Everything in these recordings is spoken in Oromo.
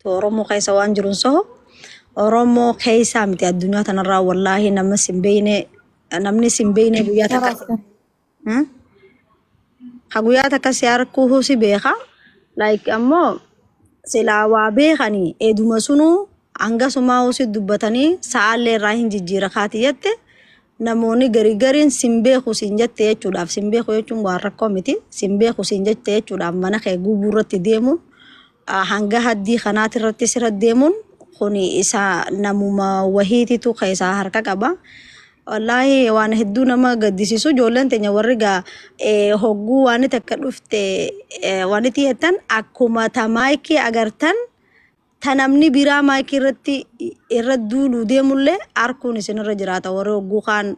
Oromoo keessa waan jiruun soho. Oromoo keessaa miti addunyaa tanarraa wallaahi nama sin beeyne, namni sin beeyne guyyaa takka. Ha guyyaa takka si arguu si beeka. Like ammoo silaa waa beekanii eeduma sunuu hangasumaa si dubbatanii sa'aallee irraa hin jijjiira kaati jette, namoonni garii gariin sin beeku sin jette jechuudhaaf, sin beeku jechuun waan rakkoo miti, sin beeku sin jette jechuudhaaf mana kee gubuu irratti deemuun, hanga haddii kanaati irratti sirra deemuun kuni isa namuma wahiititu keessaa harka qaba. Wallaahi waan hedduu nama gaddisiisu. Ijoolleen teenya warri gaa hogguu waan takka dhufte waan itti jettan, akkuma ta maayikii agartan, ta namni biraa maayikii irratti irra duuluu deemullee arkuun isinirra jiraata, warri hogguu kaan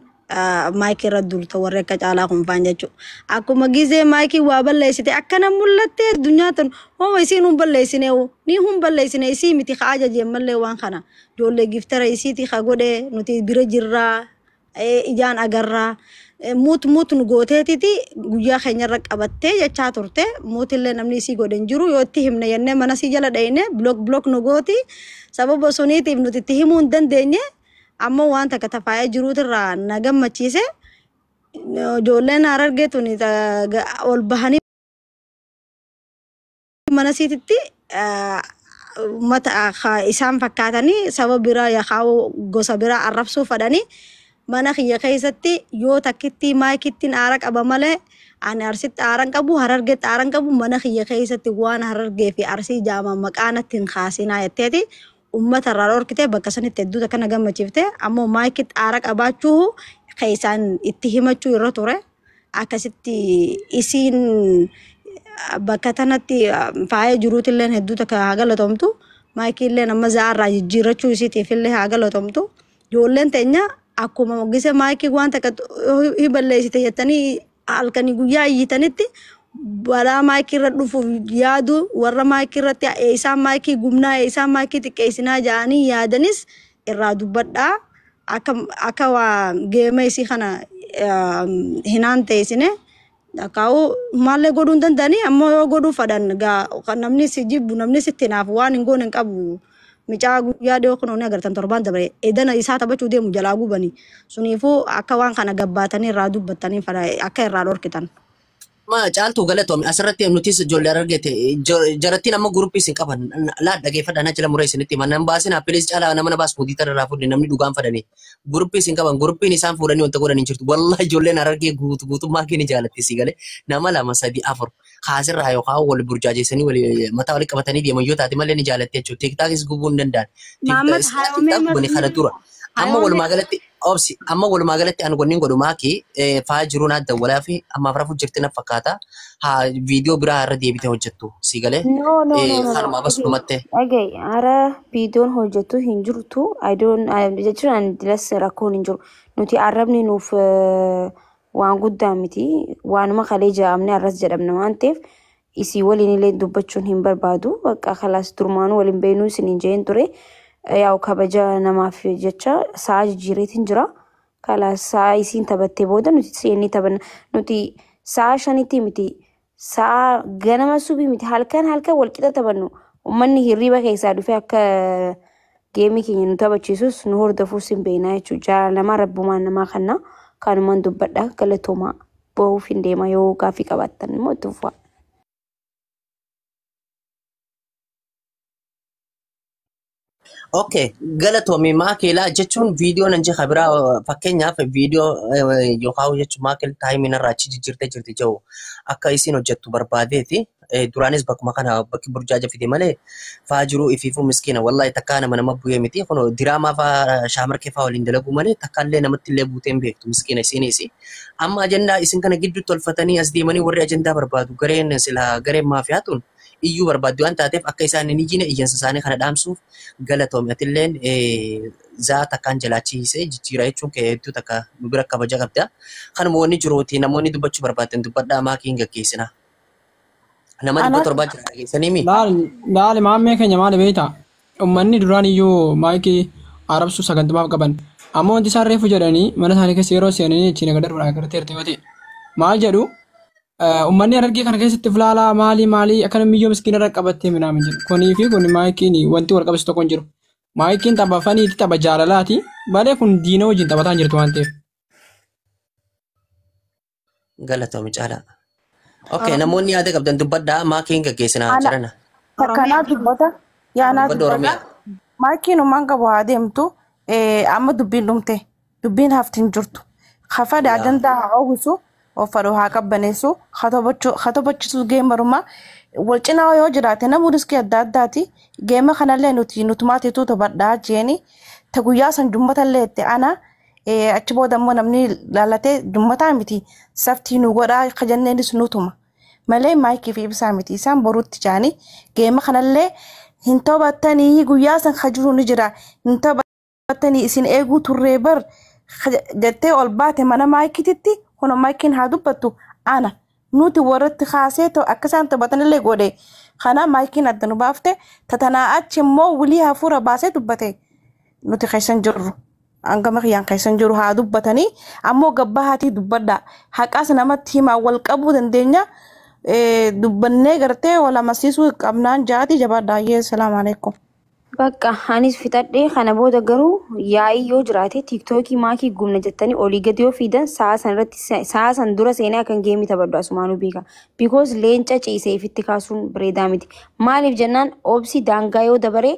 maayikii irra duulta, warri akka caalaa kunfaan jechuudha. Akkuma gizee maayikii waa balleessite akkana mul'attee addunyaa tun hooma isiin hun balleessine, ni hun balleessine, isii miti ka ajajeen mallee, waan kana ijoollee giftara isiiti ka godhe, nuti bira jirraa, ijaan agarraa, muut muut nu gooteetiti guyyaa keenyarra qabattee jechaa turte. Muutillee namni isii godhe hin jiru. Yoo itti himne jennee mana sii jala dhayine block block nu gooti. Sababa suniitiif nuti itti himuu hin dandeenye. Ammoo waan takka tafaayee jiruutirraa na gammachiise, ijoolleen Harargee tuni ol bahanii mana siititti uummata isaan fakkaatanii saba biraa yookaan gosa biraa arrabsuu fadhanii mana kiyya keessatti yoo takkitti maayikittiin aara qaba malee ani Arsitti aaran qabu, Harargeetti aaran qabu, mana kiyya keessatti waan Harargee fi Arsii jaama maqaa natti hin kaasinaa jetteeti uummata irraa dhorkite. Bakka sanitti hedduu takka na gammachiifte. Ammoo maayikitti aara qabaachuu keessaan itti himachuu irra ture. Akkasitti isiin bakka tanatti faaya jiruutillee hedduu takka haa galatomtu. Maayikiillee amma za'aarraa jijjiirrachuu isiitiif illee haa galatomtu. Ijoolleen teenya akkuma gise maayikii waan takka hi balleessite jettanii halkanii guyyaa iyyitanitti balaa maayikii irra dhufuuf yaadu, warra maayikii irratti isaan maayikii gumnaa, isaan maayikii xiqqeessinaa jedhanii yaadanis irraa dubbadhaa. Akka waa geema isii kana hinaan teessine akkaa'u maallee godhuu hin danda'anii. Ammoo yoo godhuu fadhan gaa namni si jibbu, namni sitti hinaafu waan hin goone hin qabu. Micaa guyyaa dhiyoo kun ni agartan, torbaan dabre edana isaa taphachuu deemu jalaa gubanii. Suniifuu akka waan kana gabbaatanii irraa dubbattanii akka irraa dhorkitan. Ma caaltuu galatoome. Asirratti nutis ijoollee argate jarattiin amma guruppii isin qaban laa dhageeffadha, na jala muree isinitti hima. Nan baasin appilis caalaa nama na baas mutii irraa fudhe. Namni dhugaan fadhanii guruppii isin qaban, guruppiin isaan fuudhanii wanta godhan hin jirtu. Wallahi ijoolleen Harargee guutu guutummaa keenya jaalatti si galee nama lama sadi afur haasirraa yookaan wal burjaajeessanii wal mataa walitti qabatanii deeman yoo taate malee ni jaalatti jechuudha. TikTokis gubuu hin danda'an. Maamad TikTok gubanii kana dura. Amma walumaa galatti obsi, amma walumaa galatti ani wanni godhu maaki faa jiruun adda walaa fi ammaaf rafuu jirti na fakkaata. Haa viidiyoo biraa irra deebitee hojjettu si galee. No, no, no, no. Kanumaa bas dhumatte. Dhaga'i, hara viidiyoon hojjettu hin jirtu. I don't jechuun ani dilas rakkoon hin jiru. Nuti arrabni nuuf waan guddaa miti. Waanuma kalee jedhamne arras jedhamna waan ta'eef isii waliin illee dubbachuun hin barbaadu. Bakka kalaas durmaanuu waliin beeknuu isin hin jeen ture. Yaa'u kabaja namaaf jecha sa'a jijjiireetiin jira. Kalaas sa'a isiin taphattee booda nuti seennee taphanna. Nuti sa'a 5tti miti, sa'a ganama subii miti, halkan halkan walqixa taphannu. Uummanni hirriba keessaa dhufee akka geemii keenya nu taphachiisus nu hordofuus hin beeknaa jechuudha. Jaalala namaa rabbumaan namaa kanna kanumaan dubbadha, galatoomaa, bahuuf hin deema, yoo gaaffii qabaattan immoo itti fufaa. Okay, galatoomi maakeelaa. Jechuun viidiyoo nan jecha biraa, fakkeenyaaf viidiyoo yookaan jechuun maakeel taayimiin irraa achi jijjiirtee jirti jiru akka isiin hojjettu barbaadeeti. Duraanis bakkuma kana bakki burjaaja fide malee faa jiruu ifiifuu miskiina, wallahi takkaa nama nama bu'ee miti. Kun diraamaa faa shaamarkee faa waliin dalaguu malee takka illee namatti illee buutee hin beektu miskiina isiinis. Amma ajandaa isin kana gidduutti tolfatanii as deemanii warri ajandaa barbaadu gareen silaa gareen maafiyaa tun iyyuu barbaaddu waan taateef akka isaan hin iyyine iyyansa isaanii kana dhaamsuuf. Galatoomi, atilleen zaa takkaan jalaachiisee jijjiira jechuun kee hedduu takka nu bira kabaja qabda. Kanuma wanni jiruuti, namoonni dubbachuu barbaadan dubbadhaa, maakii hin gaggeessina. Nama 700 jira, dhageessanii mi? Laali laali, maammee keenya maali beektaa? Uummanni duraan iyyuu maayikii arabsuu sagantumaaf qaban. Ammoo wanti isaan reefu jedhanii mana isaanii keessa yeroo seenanii achiin agar darbuun agarteerti yoo ta'e. Maal jedhu? Uummanni Harargee kana keessatti filaalaa maalii maalii akkana miyyoo miskiina irra qabattee minaamin jiru. Kunii fi kun maayikiin wanti wal qabsiisu tokko hin jiru. Maayikiin tapha faniiti tapha jaalalaati. Malee kun diina wajjin taphataa hin jirtu waan ta'eef. Galatoomi caalaa. Okay, namoonni yaada qabdan dubbadhaa maakiin gaggeessinaa Ana jirana. takkanaa dubbata yaanaa Dubbadhu dubbata Oromiyaa. maakiin uumaan qabu haa deemtu amma dubbiin dhumte dubbiin hafti hin jirtu hafadha Yaa. ajandaa haa ogusu uffadhu haa qabbaneessu haa tobachisu geemarumaa wal cinaa yoo jiraate namuu riskii adda addaati geema kanallee nuti nutumaatiitu tobadhaa jeeni ta guyyaa san jummatallee itti ana achi booda immoo namni laalatee jummataa miti saftii nu godhaa kajanneenis nutuma. Malee maayikii fi ibsaa miti isaan boruutti jaanii geema kanallee hin tobattanii guyyaa san kajiru ni jira hin tobattanii isin eeguu turree bar jettee ol baate mana maayikititti kun maayikiin haa dubbattu ana nuti warratti kaasee akka isaan tobatanillee godhe kana maayikiin adda nu baafte tatanaa achi immoo wilii hafuura baasee dubbate nuti keessan jirru hangama kiyyaan keessan jiru haa dubbatanii ammoo gabbahaatii dubbadha haqaas namatti himaa wal qabuu dandeenya dubbannee gartee wal amansiisuu qabnaan jaati jabaadha ayyee salaamu alaikum. Bakka anis fixadhee kana booda garuu yaa'ii yoo jiraate tiiktookii maakii gumna jettanii olii gadi yoo fiidan sa'a san irratti sa'a san dura seenaa kan geemii taphadhu asumaanuu beeka. Because leenca ciisee ifitti kaasuun bareedaa miti. Maaliif jennaan obsi daangaa yoo dabaree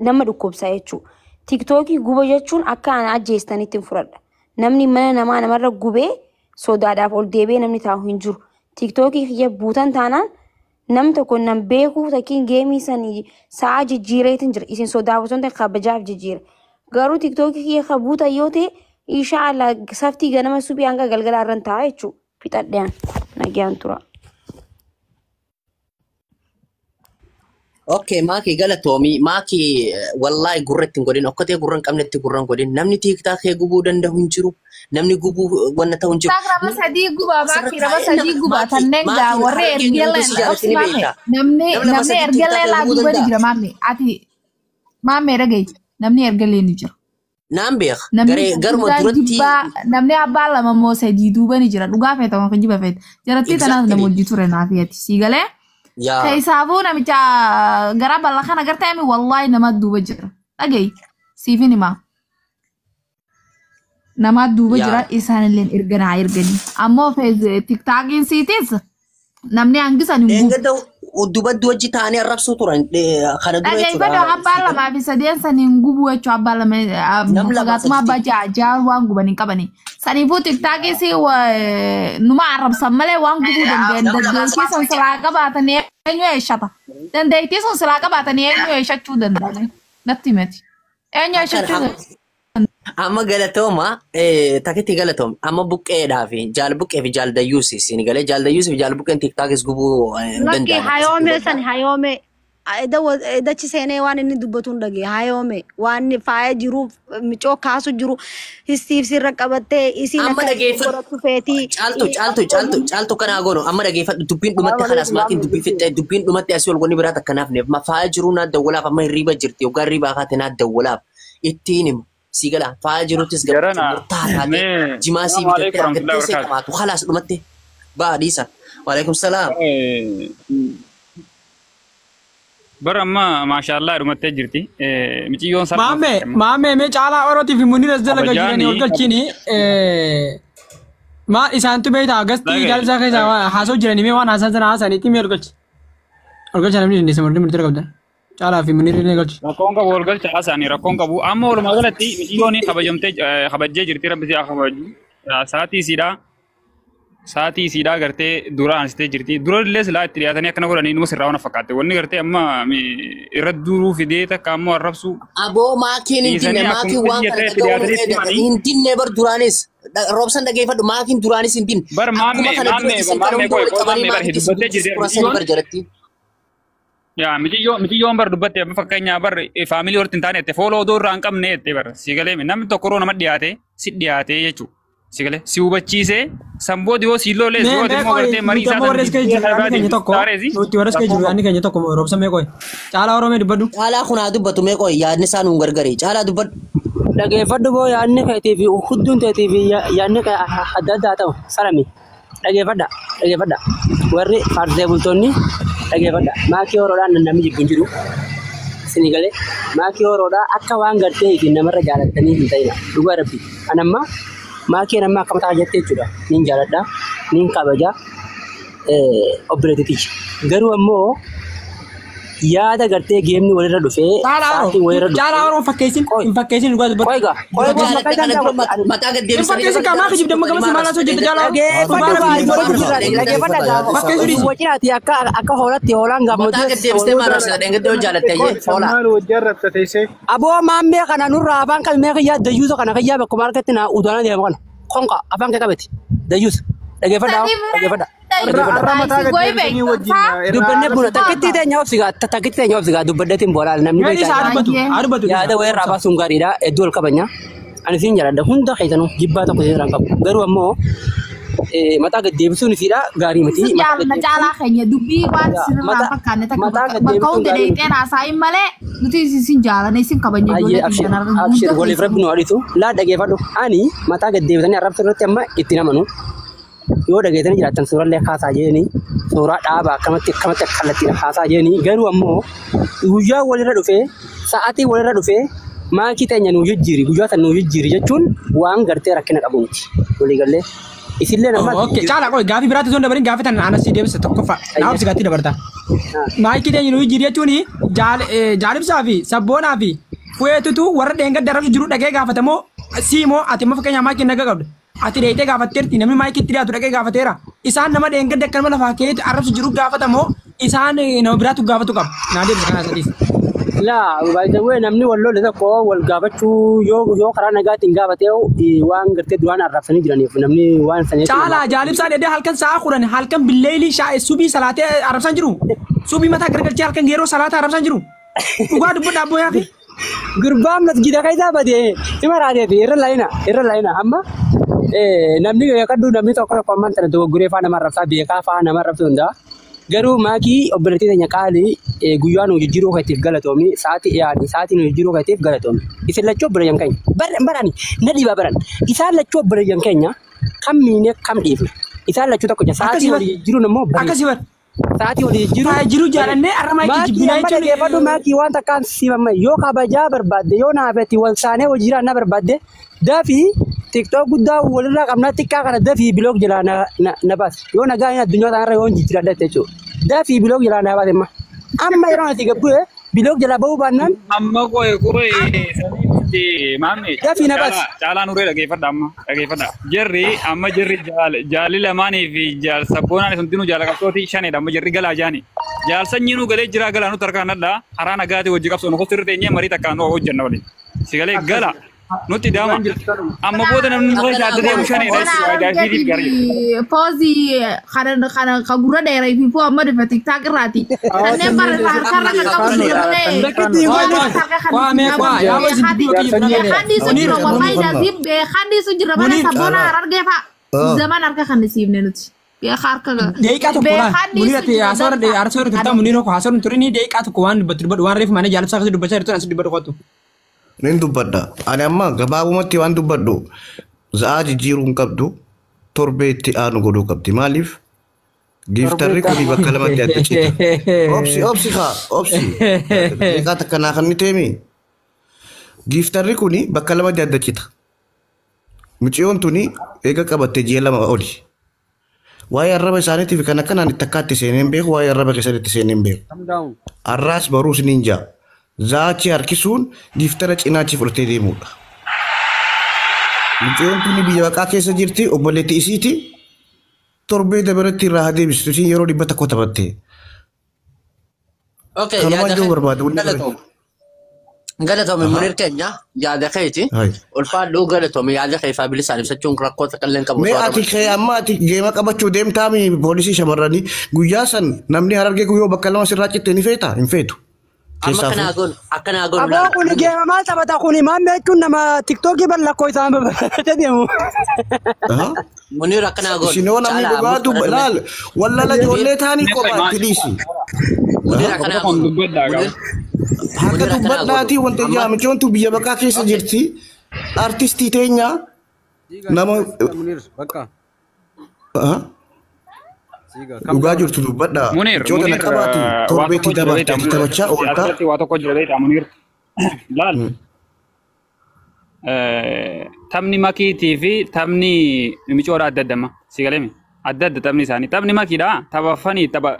nama dhukkubsa jechuudha. Tiiktookii guba jechuun akka ana ajjeestanitti hin fudhadha. Namni mana namaa namarra gubee sodaadhaaf ol deebi'ee namni taa'u hin jiru. Tiiktookii kiyya buutan taanaan nam tokko nan beekuu takkiin geemii sanii sa'a jijjiireetiin jira. Isin sodaaf osoo hin ta'in kabajaaf jijjiira. Garuu tiiktookii kiyya ka buutan yoo ta'e inshaallah saftii ganama suphii hanga galgalaa irran taa'a jechuudha. Fixadheen nagaan tura. Okay, maakii galatoomii maakii wallaahi gurra ittiin godhin okkotee gurra hin qabnetti gurra hin godhin namni tiiktaa kee gubuu danda'u hin jiru namni gubuu wanna ta'u hin jiru. Raba sadii gubaa Asirra maakii raba taa'ee sadii gubaa maakii tanneen gaa maakiin warri harargeen ergelee hundi si jaalatti ni obsi maame beekta. namni Nama lama namni sadii ergelee tiiktaa kee laa gubuu gubani danda'a. jira maame ati maame dhagaye namni ergelee ni jira. Naan beeka Namni garee garuma guddaan duratti jibbaa namni abbaa lama moo sadii duuba ni jira dhugaa feeta moo kijiba feeta jarattii tanaas nama exactly hojii ture naaf ati sii galee. yaa Keessaafuu namicha gara bal'aa kana gartee mi wallaahi nama duuba jira dhagaye siifin himaa. Nama duuba jira yaa isaanillee erganaa erganii ammoo tiktaakiin siitis namni hangisan hin gubu. Eeggadda dubaddu wajji taa'anii arrabsuu turan kana dura Dhageeffadhu jechuudha. abbaa lamaa fi sadeen san hin gubu jechuudha abbaa lama Nam lama fagaatuma abbaa sadiitti. ja'a ja'a waan guban hin qabani. Saniifuu tiktaakii si numa arrabsan malee waan gubuu danda'an Nam lama dandeettii sun silaa qabaatanii eenyu eeshata. Dandeettii sun silaa qabaatanii eenyu eeshachuu danda'an natti himati. Eenyu eeshachuu danda'an. Amma galatooma takkitti galatooma amma buqqeedhaa fi jaal buqqee fi jaal dayyuusi isin galee jaal dayyuusi fi jaal buqqeen tiiktaakis gubuu hin Lakki danda'an akkasitti hayoomee hubadhaa. san hayoomee dachi seenee waan inni dubbatu hin dhagee hayoomee waan inni faaya jiru micoo kaasu jiru histiif sirra qabattee isiin Amma akka itti dhageeffadhu godhatu feetii caaltu caaltu caaltu caaltu kanaa goonu amma dhageeffadhu dubbiin dhumatti kanaas maatiin dubbii fixxee dubbiin dhumatti asii ol gonni biraa takkanaaf neef faaya jiruu naa dawwalaaf amma hirriiba jirti yoggaa hirriibaa kaate naa dawwalaaf ittiin himu sii gala faaya jiruuttis gammachuu Jarana murtaa taate mee jimaa sii salaamu alaikum bitattee warahmatullahi argattee see wabarakatuh. qamaatu khalaas dhumatte baa dhiisa waalaikum salaam. Bara amma maashaallah dhumattee jirti. Miciyyoon salphuma Maame fakkaata. maame mee caalaa orootii fi munir as dalaga jiranii ol Kabajaani galchiini maal isaantu beektaa gastii dhagaye jaalsaa keessaa waan haasoo jiranii mee waan haasaan sana haasaniitti mee ol galchi. Ol galcha namni dandeessa mordi murtee qabdan. Caalaa fi munir illee galchi. Rakkoon qabu wal galcha haasa'anii rakkoon qabu. Amma walumaa galatti miciyyoon kabajamtee kabajjee jirti rabbi si haa kabaju. Sa'aatii isiidhaa sa'aatii isiidhaa gartee dura aansitee jirti. Dura illee silaa itti dhiyaatanii akkana godhanii numa sirraa waan fakkaatte. Wanni gartee amma irra duruu fidee takka ammoo arrabsuu Aboo maakiin hin dinne dhiisanii maakiin akkuma waan kana itti dhaga'uun dhiyaatanii itti fedha himanii hin dinne bar duraanis roobsan dhageeffadhu maakiin duraanis hin dinne bar akkuma maammee kana dura maammee isin kana maammee hunda qoy walitti qoy qabanii maammee bar maakiitti isin dubbattee dubbisiisu jirti turan sani miciyyoon bar jalatti. yaa miciyyoon bar dubbatte amma fakkeenyaa bar faamilii walitti hin taane jette fooloo odoo irraa hin qabne jette bar si galee namni tokko yeroo nama dhiyaate si dhiyaate jechuudha si galee si hubachiisee san booda yoo si loolee Mee yoo ati mee immoo qoy gartee marii nuti isaa amma san warra as keessa diddee jiru yaadni kana keenya tokko taareesi nuti warra as keessa rakkoon jiru qabu. yaadni keenya tokko roobsa mee qoy. Caalaa Oromee dubbadhu. Caalaa kun haa dubbatu mee qoy yaadni isaa nuun gargari caalaa dubbadhu. Dhageeffadhu boo yaadni keetii fi hudduun teetii fi yaadni kee adda addaa ta'u salami. Dhageeffadha. Dhageeffadha. Warri faarsee bultoonni dhageeffadha. Maakii horoodhaan namni jibbu hin jiru. Isinii galee maakii horoodhaa akka waan gartee ittiin namarra jaalattanii hin ta'ina. Dhugaa rabbi. An amma maakii amma akka mataa jettee jechuudha. Niin jaaladha. Niin kabaja. Obboleettichi. Garuu ammoo yaada gartee geemni walirra dhufee Caalaa sa'aatiin walirra Oromoo caalaa dhufee Oromoo fakkeessin hin fakkeessin dhugaa dubbadhu. qoyga Yoo qoyga jaalatte kana dura mataa gad Hin deebisanii fakkeessin kaa maa kijibda amma gamasii maal haasoo jirta caalaa Oromoo dhageeffadhu dhugaa gaa rabbi iddoo dubbadhu. jirra dhageeffadha gaa Fakkeessuu dhiisi. wacinaati akka akka hoolatti hoolaan Mataa gaammoo gad deebistee maal arrabsita? Dheengadda yoo jaalatte ayyee hoolaa. Maal wajjin arrabsate isee? Aboo maammee kana nurraa afaan qabimee kiyyaa dayyuusa kana kiyyaa bakkuma harkatti naa udaana deema kana konka afaan kee qabati dayyuusa dhageeffadha dhageeffadha Arra dhageeffadha mataa gad deebisanii wajjin irraa dubbannee buna arrabsate. takkitti teenya obsigaa takkitti teenya obsigaa dubbaddeetiin boolaal namni Mee dhiisa beekaa haa dubbatu haa dubbatu dhiisa. yaada wayirraa baasuun gaariidha hedduu ol qabanya ani siin jaaladha hunda keessanuu jibbaa tokko isin irraan qabu garuu ammoo mataa gad deebisuun isiidha gaarii miti Isin mataa gad jaalala deebisuun caalaa keenya dubbii waan isinirraa mataa fakkaanne takka mataa gad bakka deebisuun hunda gaarii miti. dheeyxeen haasa'in malee nuti isin jaalana isin kabajna Ayyee ijoollee abshir keenya kanarra abshir hunda waliif rabbi keessanuu. nu hadisu laa dhageeffadhu ani mataa gad deebisanii arrabsu irratti amma itti namanu yoo dhageessanii jiraattan suurallee kaasaa jeeni suuraa dhaaba akkamatti akkamatti akka kallattiin kaasaa jeeni garuu ammoo guyyaa walirra dhufee sa'aatii walirra dhufee maakii teenya nuu jijjiiri guyyaa san nuu jijjiiri jechuun waan gartee rakkina qabu miti waliigallee isillee nama Okay caalaa qoy gaafii biraatti osoo hin dabarin gaafii tana anas si deebisa tokkoffaa naa obsi gaatti dabarta. Maayikii teenya nuu jijjiiri jechuun jaalibsaa fi sabboonaa fi fu'eetutu warra dheengadda arrabsu jiru dhaqee gaafatamoo siimoo ati amma fakkeenyaaf maayikii naga qabdu. Ati dheeyitee gaafatteerti namni maayikii itti dhiyaatu dhaqee gaafateera. Isaan nama dheengadda akkanuma lafaa keetti arrabsu jiru gaafatamoo isaan nama biraatu gaafatu qaba. Naa deebisa kana sadiis. Laa by the way namni wal lole tokko wal gaafachuu yoo yoo karaa nagaatiin gaafatee waan gartee duraan arrabsanii jiraniif namni waan saniif Caalaa jaalibsaan edee halkan sa'a 10 halkan billeelii shaa'e subii salaatee arrabsaan jiru. Subii mataa gargalchee halkan yeroo salaata arrabsaan jiru. Dhugaa dubbadha abboo yaafi. Gurbaan masgida keessaa badee hima raateeti irra laayina irra laayina amma namni kadhu namni tokko tokko ammaan tana dogoggoree faa nama arrabsaa beekaa faa nama arrabsuu danda'a. Garuu maakii obboleettii teenya qaalii guyyaa nu jijjiiruu keetiif galatoomi sa'aatii yaani sa'aatii nu jijjiiruu keetiif galatoomi. Isin lachuu obboleeyyan keenya barani na dhiibaa baran isaan lachuu obboleeyyan keenya kam miine kam dhiifne isaan lachuu tokko jira sa'aatii Akkasii bar. walii jijjiiruun immoo bareeda. Akkasii bar. Sa'aatii walii jijjiiruun Taa'ee jiru jaalannee arra maayikii Maakii jibbinaa amma jechuun dhageeffadhu maakii waan takkaan siifamma yoo kabajaa barbaadde yoo naafetti wal saanee hojii jiraannaa barbaadde dafii tiktook guddaa walirraa qabnaa xiqqaa kana dafii biloog jalaa na na na baase yoo nagaa hin addunyaa kanarra yoo hin jijjiiradha jechuudha dafii biloog jalaa na baase amma amma yeroo ati gabbu'e biloog jalaa bahuu baannaan Amma qoy qoy sanii miti maamme dafii na baase. caalaa caalaa nuree dhageeffadha amma dhageeffadha. Jarri amma jarri jaalli lamaanii fi jaal sabboonaan hundinuu jaala qabsooti shanidha amma jarri galaa jaani. Jaal sanyiinuu galee jira galaa nuti harkaan hadha karaa nagaatii hojii qabsoo nu sirri teenyee marii takkaan nu hojjenna waliin. Si galee gala nutti daama. Amma booda namni nu keessa adda deemu shanidha Sabboona jechuudha. Ajaa'ibsiitiif gaarii. Harargeetii foozii kana kana ka gurra dheeraa fi foo amma dhufe tiktaak irraati. Kanneen bara harkarra kan qabu jira malee. Bakkitti Waa Waan mee harka kan waa mee waa yaa boy isin dubbii Jaal kiyya sanyii bira Beekan dhiisu Munir jira wallahi laziim beekan dhiisu jira mana Munir sabboona Caalaa. Harargee fa'a. Zaman harka kan siifne nuti. Beekaa harka Deeqaa tokko laal beekan Munir dhiisu ati jira haasawar danfa. haasawar turtaa Munir hoko haasawar turini deeqaa tokko waan dubbattu dubbadhu waan reefu mana jaalibsaa akkasii dubbachaa jirtu asii dubbadhu kottu. Nin dubbadha. Ani amma gabaabumatti waan dubbadhu za'aa jijjiiruu hin qabdu torbee itti aanu godhuu qabdi. Maaliif? Giiftarri kuni bakka lamatti adda cita. Obsi obsi haa obsi. Deeqaa takka naa kan ni teemi. Giiftarri kuni bakka lamatti adda cita. Mucayyoon tuni eega qabatte ji'a 2 oli. Waa'ee arraba isaaniitiif kan akkanaan itti akkaatti seenee hin beeku waa'ee arraba keessatti seenee hin beeku. Arraas baruus ni hin jaa. Zaachi harkisuun giiftara cinaachi fudhatee deemudha. Mucayyoon tuni biyya baqaa keessa jirti obboleettii isiiti. Torbee dabaratti irraa haa deebistu isiin yeroo 100 taphatte. Okay, Kanumaan yaada jiru kee barbaada wanni biroo. galatoom. Galatoome Munir keenya yaada keeti. Hai. Ulfaadhuu galatoome yaada kee faa bilisaan ibsachuun rakkoo takka hin qabu Mee osoo ati arraba. kee amma ati geema qabachuu deemtaami poolisii shamarranii guyyaa san namni harargee guyyoo bakka lama sirraa citte ni feeta hin feetu. Amma Keessaafuu. akkanaa goonu akkanaa goonu Aboo laala. kuni geema maal taphata kuni maammee jechuun nama tiktookii bal'akkoo isaan babal'atee deemu. Aha. Munir akkanaa goonu Isin yoo namni caalaa dhugaa ammas dubba kadhadhu mee. laal wallala Munir ijoollee taanii Mee kophaa itti dhiisi. Munir Aha. Tokko akkanaa tokkoon goonu dubbadhaa Munir qaba. Harka Munir akkanaa goonu dubbadhaatii wanta amma jaamichoontu biyya baqaa keessa okay. jirti. Artistii teenya Diigaa nama. Munir bakka. Aha. Dhugaa jirtu dubbadha. Munir, Michoota na Munir, qabaati waa torbeetti tokko jira dabarte beektaa ati taphachaa Munir. oolta. Asirratti waa tokko jira beektaa Munir. Laal. Taphni makiitii fi taphni micoodha adda addama. Si galee mi? Adda adda taphni isaanii. Taphni makiidha. Tapha fanii, tapha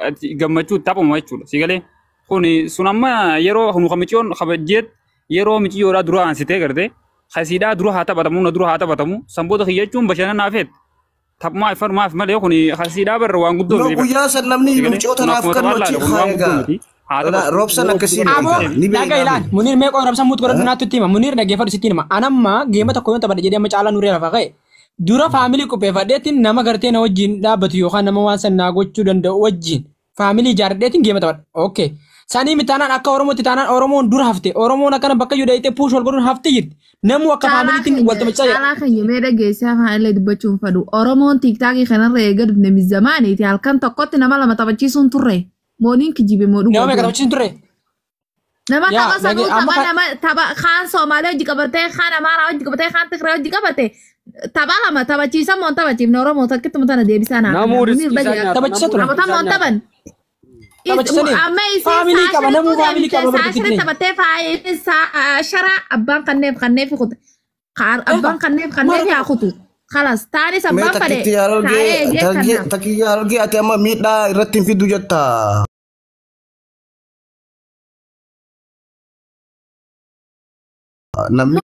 gammachuu taphuma jechuudha. Si galee? Kun sun amma yeroo nu micoon kabajjeet yeroo miciyyoodhaa dura aansitee gartee kasiidhaa dura haa taphatamu na dura haa taphatamu sanboota kiyya jechuun bashannanaaf feet. Taphumaa ifanumaaf malee kun kasiidhaa barra waan guddoo No miti bara. guyyaa san namni Si galee? michoota Kun naaf akkuma kennu taphaa achi laala kun waan guddoo haa miti. Haa egaa. taphatu. Roobsan akkasii miti Aboo gaa ni dhaga beeknaa ilaali. mi? Muniir mee qoon rabsan muut godhadhu naatti itti hima. Muniir dhaggeeffadhu sitti hima. Anamma geema tokko yoon taphadhe jedhee amma caalaa nuree lafa ka'e. Dura faamilii qopheeffadheetiin nama gartee na wajjin dhaabbatu yookaan nama waan san naa gochuu danda'u wajjin faamilii ijaarradheetiin geema taphadha. Okay. Sanii mi taanaan akka Oromootti taanaan Oromoon dura hafte. Oromoon akkana bakka iyyuu dheeyitee puush wal godhuun haftee jirti. Namuu akka Caalaa faamiliitiin wal keenya taphachaa jira. caalaa keenya mee dhageessee afaan illee dubbachuun fedhu. Oromoon tiiktaakii kanarra eega dhufne mizamaaniiti halkan tokkotti nama lama taphachiisuun turre. Mooniin kijibe moo Nama dhugaa meeqa jiru. taphachiisun turre? Nama Yaa tapha dhage sanuu amma tapha kan nama tapha kaan Somaalee hojii qabatee kaan Amaaraa hojii qabatee kaan Tigiraa hojii qabate tapha lama taphachiisan moon taphachiifne Oromoo takkittuma tana deebisaa naa kenna. Namuu Muniir riskii isaa dhagee nyaata. taphachiisa Namuu turan. tapha riskii isaa moon nyaata. taphan. Taphachiisanii Amma isiin faamilii saa qaba namuu shanitu faamilii deemte qaba saa bakka shani itti taphatee faayee saa shara abbaan kanneef kanneef kute. Abbaan kanneef kanneef Mara haa kutu. Kalas taanis Mee abbaan fedhe takkitti taa'ee eegee argee kannaaf. takkitti argee ati amma miidhaa irratti hin fiddu jetta. Namni